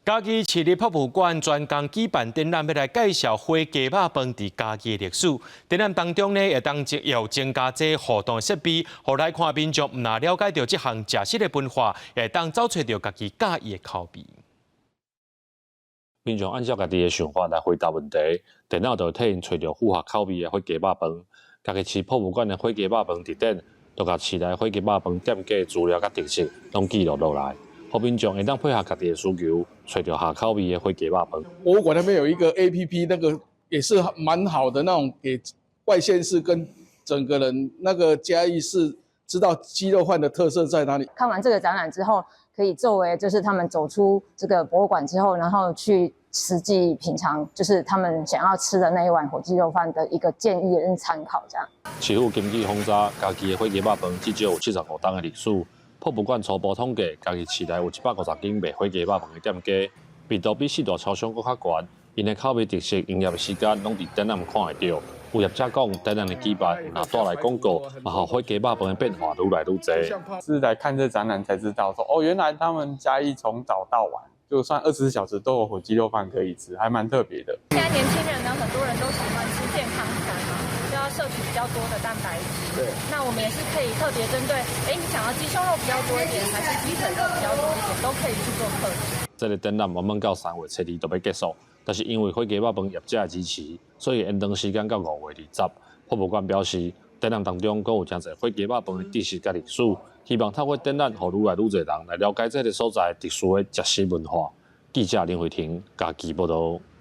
嘉義市立博物館專工舉辦展覽，欲來介紹火雞肉飯佇嘉義的歷史。展覽當中呢，會當有增加這互動設備，予來看民眾毋但了解著這項食食的文化，會當走揣著家己佮意的口味。民眾按照家己的想法來回答問題，電腦就會替𪜶揣著符合口味的火雞肉飯。嘉義市博物館的火雞肉飯佇頂，就共市內火雞肉飯店家資料佮特色攏記錄落來，予民眾會當配合家己的需求，揣著合口味的火雞肉飯。博物館那邊有一個 APP，那個也是蠻好的那種，給外縣市跟整個人那個嘉義市知道雞肉飯的特色在哪裡。看完這個展覽之後，可以作為就是他們走出這個博物館之後，然後去實際品嘗，就是他們想要吃的那一碗火雞肉飯的一個建議跟參考，這樣。市府根據訪查，嘉義的火雞肉飯至少有75冬的歷史。博物館初步統計，嘉義市內有150間賣火雞肉飯的店家，密度比四大超商閣較懸。𪜶的口味特色、營業時間攏佇展覽看會著。有業者講，展覽的舉辦若帶來廣告，嘛予火雞肉飯的變化愈來愈濟。是來看這展覽才知道說，哦，原來他們嘉義從早到晚，就算24小時都有火雞肉飯可以吃，還蠻特別的。現在年輕人呢，很多人都喜歡吃健康餐嘛，就要攝取比較多的蛋白質。那我們也是可以特別針對，哎，你想要雞胸肉比較多一點，還是雞腿肉比較多一點，都可以去做客製。這個展覽原本到3月初2就欲結束，但是因為火雞肉飯業者的支持，所以延長時間到5月20。博物館表示，展覽當中閣有誠濟火雞肉飯的知識佮歷史，希望透過展覽，予愈來愈濟人來了解這个所在特殊的食食文化。記者林慧婷嘉義報導。